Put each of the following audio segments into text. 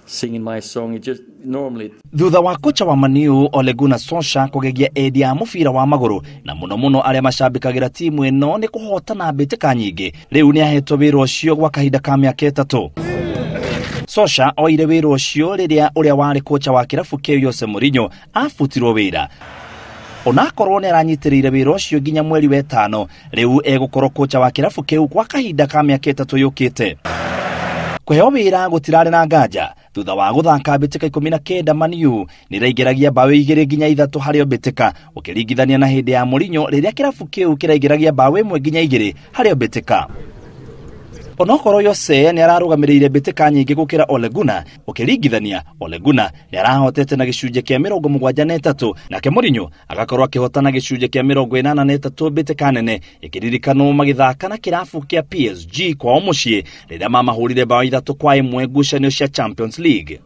singing my song. It just normally. Thutha wa kocha wa Maniu Ole Gunnar Solskjaer kugegia endi a mũbira wa magũrũ na mũno mũno arĩa macambĩkagĩra timu ĩno nĩ kũhotana mbĩtĩka nyingĩ, rĩu nĩ ahetwo wĩra ũcio gwa kahinda ka mĩaka 3. Solskjaer oire wĩra ũcio rĩrĩa ũrĩa warĩ kocha wa kĩrabu kĩu Jose Mourinho abutirwo wĩra. Onakorwo nĩ aranyitĩrĩire wĩra ũcio nginya mweri wa 5, rĩu egũkorwo kocha wa kĩrabu kĩu kwa kahinda ka mĩaka 3 yũkĩte. Kũheo wĩra gũtirarĩ na nganja thutha wa gũthaka mbĩtĩka 19 Maniu nĩraingĩragia mbaũ 2 nginya 3 harĩ o mbĩtĩka, ũkĩringithania na hĩndĩ ya Mourinho rĩrĩa kĩrabu kĩu kĩraingĩragia mbaũ 1 nginya 2 harĩ o mbĩtĩka. Onokorwo Jose nĩararũgamĩrĩire mbĩtĩka nyingĩ gũkĩra Ole Gunnar, ũkĩringithania Ole Gunnar nĩarahotete na gĩcunjĩ kĩa 73, nake Mourinho agakorwo akĩhotana gĩcunjĩ kĩa 83 mbĩtĩka nene, ĩkĩririkanwo magĩthaka na kĩrabu kĩa PSG kwao mũciĩ rĩrĩa mamahũrire mbaũ 3-1 ngucanio cia Champions League.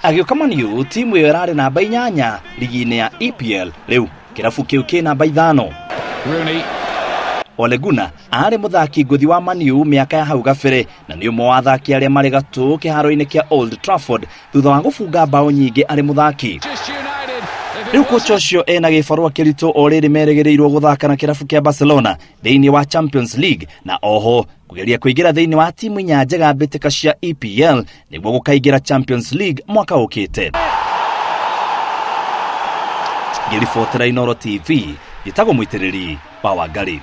Agĩũka Maniu, timu ĩyo ĩrarĩ namba 8 ligi-inĩ ya EPL, rĩu kĩrabu kĩu kĩ namba 5. Ole Gunnar aarĩ mũthaki ngũthi wa Maniu mĩaka ya hau gabere na nĩ ũmwe wa athaki arĩa marĩ gatũ kĩharo-inĩ kĩa Old Trafford thutha wa gũbunga mbaũ nyingĩ arĩ mũthaki. Rĩu kocha ũcio ena gĩbarũa kĩritũ o rĩrĩ merĩgĩrĩirwo gũthaka na kĩrabu kĩa Barcelona thĩinĩ wa Champions League na oho kũgeria kũingĩra thĩinĩ wa timu inya njega mbĩtĩka cia EPL nĩguo gũkaingĩra Champions League mwaka ũkĩte. Ngĩribotera Inooro TV, njĩtagwo Mũitĩrĩri wa Wangari.